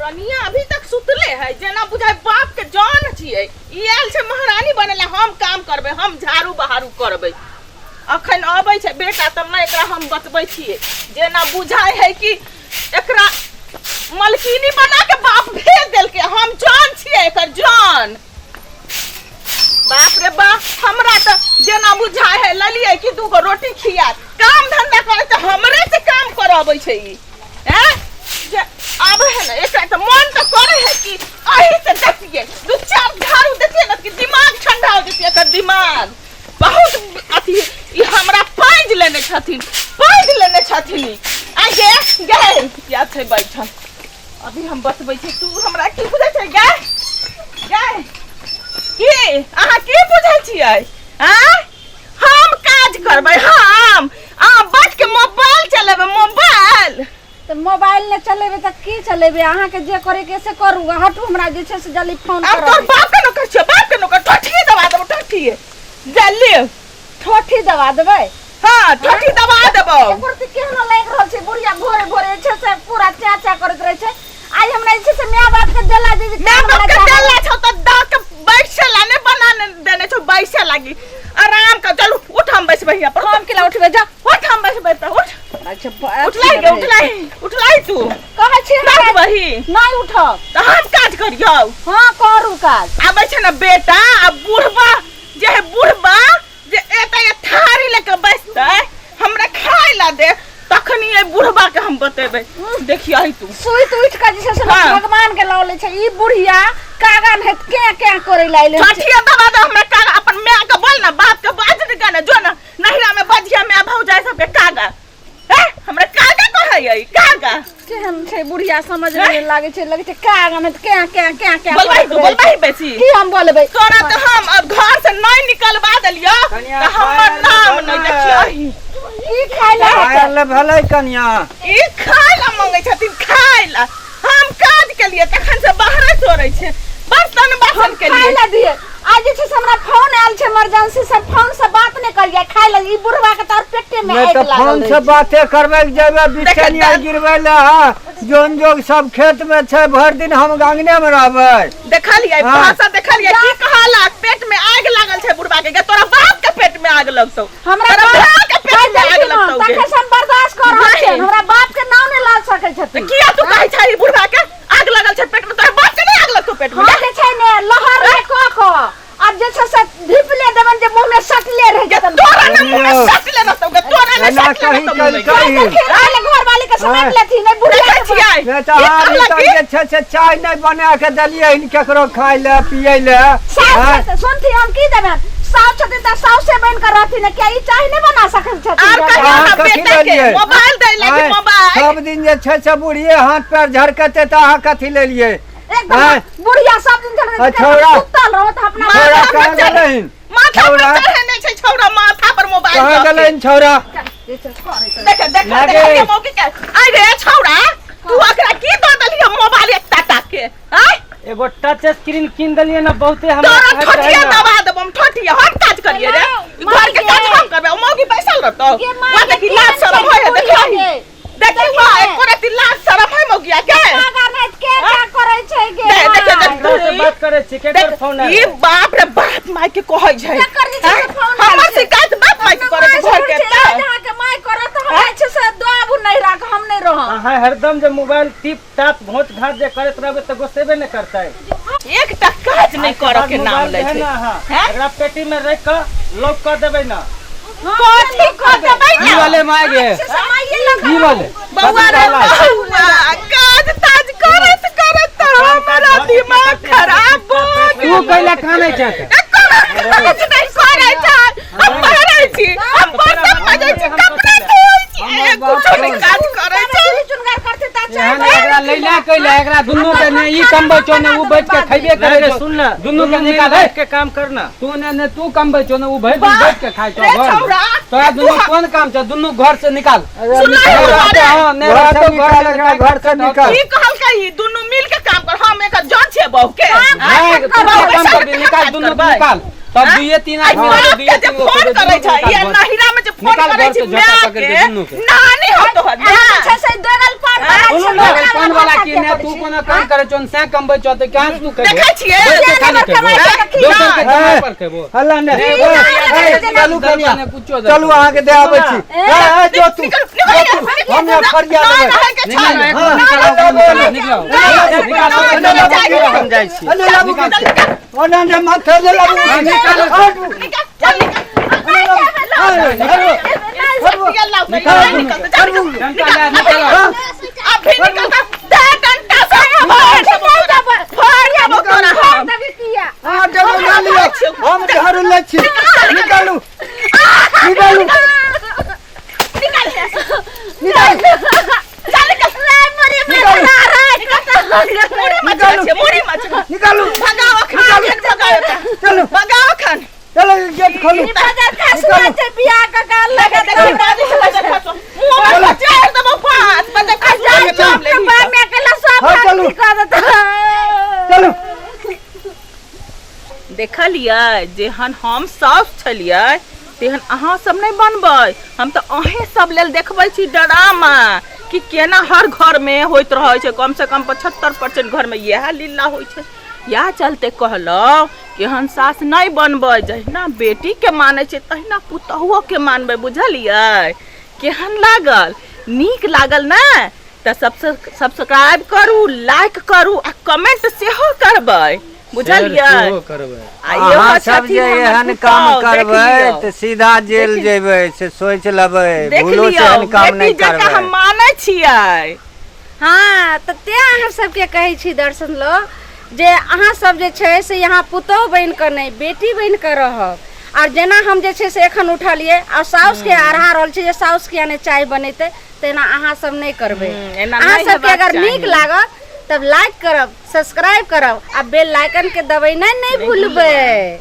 रनिया अभी तक सुतले है, जेना बुझाय बाप के जान छियै। ई आयल छै महारानी बनेला, हम काम करबै, हम झाड़ू बहारू करबै। अखन अबै छै बेटा तब ने एकरा हम बतबै छियै। जेना बुझाय है कि एकरा मलकिनी बना के बाप भेज देलकै, हम जान छियै एकर जान। बाप रे बाप, हमरा तऽ जेना बुझाय है ललियै कि दूगो रोटी खियात, काम धंधा करे तऽ हमरे से काम करबै छै ई। हैं जे आबै है ने एकरा तऽ मन तऽ करे है कि अही से देखिए दू चार झाड़ू देखिए ने कि दिमाग ठंडा हो जतिए। एकर दिमाग बहुत अथी, ई हमरा पाँज लेने छथिन, पाँज लेने छथिन ई। आ गे गे या छै बैठल, अभी हम बतबै छी। तू हमरा की बुझै छै गे? गे की अहाँ की बुझै छियै? आँय, हम काज करबै, हम अहाँ बैठ के मोबाइल चलेबै मोबाइल। तऽ मोबाइल नहि चलेबै तऽ की चलेबै? अहाँके जे करैके से करू, हटू, हमरा जे छै से जल्दी फोन आब तोर बाप के नौकर छियौ, बाप के नौकर। ठोठिए दबा देबौ, ठोठिए जल्दी। ठोठी दबा देबै? हाँ, ठोठी दबा देबौ। एकर तऽ केहनो लागि रहल छै बुढ़िया, भोरे भोरे जे छै से पूरा चा चा करैत रहै छै। आइ हमरा जे छै से माय बाप के देला जे माय बाप के देला छौ तऽ दऽ के बैसे ला नहि बना देने छौ बैसे लागी आराम कर। चलू उठ, हम बैसबै हियाँ पर। हम केला उठबै? जा उठ, हम बैसबै तऽ उठ। अच्छा, उठलाई गे, उठलाई, उठलाई तू। कहै छी हमरा उठबही? नहि उठब। तऽ हम काज करियौ? हाँ, करू काज। आबै छै ने बेटा, आ बुढ़बा जे है, बुढ़बा जे एतै थारी लेके बैसतै हमरा खाय ला दे, तखनी एहि बुढ़बा के हम बतेबै। देखियही तू। सुति उठि कऽ जे छै से लोक भगवान के लऽ लै छै, ई बुढ़िया कागन है के के करै ला अइले। छठिया दबा दे हमरा कागा। अपन माय के बोल ना, बाप के बाज ने गाना जो ना नहिरा में बजिया माय भौजाई सबके कागा। ए हमरा कागा कहै है कागा। केहन छै बुढ़िया समझ नहि लागै छै, लगै छै कागन है के के के के। बोलबाही तू, बोलबाही बेसी। की हम बोलबै? तोरा तऽ हम अब घर से नहीं निकलवा देलियो कनिया, तऽ हमर खाय नाम लए नहीं भेलै। देखियही। की खाय ला खाय हेतै? लए भेलै कनिया? ई खाय ला मंगै छथिन, खाय ला। हम काज के लिए तखन से बाहरे छोड़ै छै बर्तन बासन के खाय लिए। ला दिए। आज जे छै से हमरा फोन आयल छै इमरजेंसी से, फोन से बात नहि करिए, खाय ला। ई बुढ़वा के तोर पेटे में नहि आगि तऽ लागल फोन रहै से छै। बाते करबै जेबै बिछनिया गिरबै लए। हाँ, जोन जोग सब खेत में छै, भरि दिन हम गांगने में रहबै। देखलियै? हाँ। भाषा देखलियै की कहलक? पेट में आगि लागल छै बुढ़वा के। गे, तोरा बाप के पेट में आगि लगतौ? हमरा तोरा बाप भाय के पेट में आगि लगतौ गे? तखन से हम बर्दाश्त कर रहल छियै, नहीं। हमरा बाप के नाम नहि लऽ सकै छथिन। किया तू कहै छै ई बुढ़वा के आगि लगल छै पेट में? तोरा बाप के नहि आगि लगतौ पेट में? हम जे छै ने लहर रे कऽ कऽ आब जे छै से धिपले देबन जे मुँह में सटले रहि गे, जेतन। तोरा ने मुँह में सटले रहतौ गे, तोरा ने एना सटले कही रहतौ मुँह में गे। कही। पहिले घर वाली के समेट हाँ। लेथिन नहीं बुढ़िया देखै के। छियै नहि तऽ की अहाँ अभी कहलक तक की? जे छै से चाय नहि बना के देलियै हन केकरो खाय लए पियै लए। साउस आँय? छथिन, सुनथिन, हम की देबनि? साउस छथिन तऽ साउसे बनि कऽ रहथिन, किया ई चाय नहि बना सकैत छथिन? आर कहियो अहाँ ना कथी बेटा के लेलियै? मोबाइल दै लागी आँय? मोबाइल। सब दिन जे छै से बुढ़िए हाथ पैर झरकते तऽ अहाँ कथी लेलियै? एकदम आँय? बुढ़िया सब दिन चलैत आ छौड़ा। सुतल रहो तऽ अपना छौड़ा माथा पर कहाँ चढ़- गेलहिन? माथा पर छौड़ा। चढ़ेने छै छौड़ा, माथा पर मोबाइल कहाँ रख के। गेलहिन छौड़ा? देख देख। लागे। देख मौकी के आइ रे छौड़ा, तू एकरा की दऽ देलियै मोबाइल एकटा टा के? आइ एगो टच स्क्रीन कीन देलियै ने, बहुते हमरा तोरा कहैत रहै ठोठिया ने। दबा देबो हम, ठोठिया। हम काज करिए रे, माय घर के काज गे। हम करबै, ओ मौगी बैसल रहतौ? गे माय वा गे, देखी लाज केहन शरम छै होय है? बुढ़िया देखी गे? देखी, देखी वा ने। एको रति लाज शरम है मौगिया के? कागा नहि के क्या करै छै गे? दे- देखियौ, माय? देख- केकरा से बात करै छी? केकर देख, फोन ई आयल? बाप रे बाप, माय के कहै छै। केकर जे छै से फोन आयल हमर छै? शिकायत बाप माय के करै छै घर के तऽ अहाँके माय करत, तऽ हमरा जे छै से दाबू नहि राख, हम नहि रहब। अहाँ हरदम जे मोबाइल टिप टाप घोच घाच जे करैत रहबै तऽ गोसेबे नहि करतै। एकटा काज नहि करऽ के नाम लै छै। ने अहाँ हैं? एकरा पेटी में रख कऽ लॉक कऽ देबै ने। कथी कऽ देबै की ने? वाले माय गे? से समाइए लऽ की वाले? बौआ रे बौआ, काज ताज करैत करैत तऽ हमरा दिमाग खराब भऽ तू गेल। कैला कानै छै तऽ? काज नहि करै छै, हम मरै छी, हम बर्तन मजै छी, कपड़ा धोइ छी, हमर बाप कुछो नहि सुन। काज करै छै। चुनगार करते तऽ एहन एकरा लैला कैला, एकरा दुनू के ने ई कमबै छौ ने ऊ बैठ के खैबे नहीं करै नहीं छौ। सुन ना, दुनू के मिल निकाल बैठ के काम करना। तू ने ने तू कमबै छौ ने ऊ भरि दिन बैठ के खाइ छौ रे घर में। छौड़ा, तोरा तू दुनू कोन काम छौ? दुनू घर से निकाल। सुनलही नहीं बुढ़वा रहते, रे? हाँ, नहीं घर रहते, से घर निकाल से एकरा, निकाल। घर से निकाल। की कहलकै ई? दुनू मिल के काम कर, हम एकर जन छियै बहू के। नहीं, तू बहू काम बैसल करबी, रहतै, निकाल हम दुनू काज निकाल। तब करबै। दुइये तीन आइ आदमी बाप रहतै, के दुइये जे तीन गो फोन खेबै, करै दुनू छै, निकाल ये घर। नहिरा में जे फोन निकाल करै घर छी से झोंटा माय पकड़ के के दुनू के। नानी हो तोहर अहाँ जे छै से दोगल पान वाला कोनो छै, दोगल पान दोगल वाला भाषा की किया ने करै तू छी? कोनो काम करै छौ से कमबै छौ तऽ कहाँ से तू खेबो देखै छियै बैठ के खाली जे खेबो कमाइ छै तऽ दोसर के खा। कमाइ पर खेबो हल्ला ने ए, ए, ए, चलू कनिया ने कुछो दे। चलू अहाँके दे आबै छी ए, ए, जो तू निकल निकल हम यहाँ फरिया नहि देबै रहै के निकल छै एक हाँ, निकालो निकालो, निकलो निकालो, निकालो हम जाइ छी अरे लाबू निकल ओना ने माथे ले लाबू निकालो। हटू। निकल चल निकल अरे, अरे, निकल निकल चल निकल डंटा ले निकालो अभी निकल दे डंटा से फाड़ देबो तोरा फाड़ देबो तोरा हम तभी किया अहाँ डेगो ना लिअ हम झाड़ू लै छी निकालू निकालू निकल निकालू चल निकल मुड़ी मच निकालू। छै मुड़ी मच निकालू भगाओ अखन अखन भगाओ एकरा। चलू भगाओ अखन चलो गेट खोलू बाजार खसुआ छै बियाह के गाल लगे लगे देखी बाजू से बजर खसो मुंह में चार देबो पांच बजर खसो के नाम ले बाप में अकेला सब हाँ, चलू। कर देता चलू देखलियै जेहन हम साउस छलियै तेहन अहाँ सब नहि बनबै। हम तऽ अहें सब लेल देखबै छी डरामा कि केना हर घरमे होइत रहै छै। कम से कम 75% घरमे इएह लीला होइ छै। इएह चलते कहलहुँ कि हम सास नहि बनबै, जहिना बेटीके मानै छै तहिना पुतहुओके मानबै, बुझलियै? केहन लागल? नीक लागल ने? तऽ सबसे सब्सक्राइब करू, लाइक करू आ कमेंट सेहो करबै, बुझलियै? सेहो करबै। आ इहो अहाँ सब छथिन जे हमर एहन काम पुतहु, देख करबै लियौ। तऽ सीधा जेल जेबै से सोचि लेबै, देख भूलो से लियौ, एहन काम नहि बेटी जकाँ करबै। हम मानै छियै। हाँ, तऽ तें अहाँ सबके कहै छी दर्शन लोग जे अहाँ सब जे छै से यहाँ पुतोहु बनि कऽ नहि, बेटी बनि कऽ रहब। आर जेना हम जे छै से एखन उठलियै आ साउसके अढ़ा रहल छी जे साउस किया नहि चाय बनेतै, तेना अहाँ सब नहि करबै। एना अहाँ नहि सबके हेबाक अगर नीक चाही। लागत तब लाइक करब, सब्सक्राइब करब आ बेल आइकन के दबेनाइ नहि भूलबै।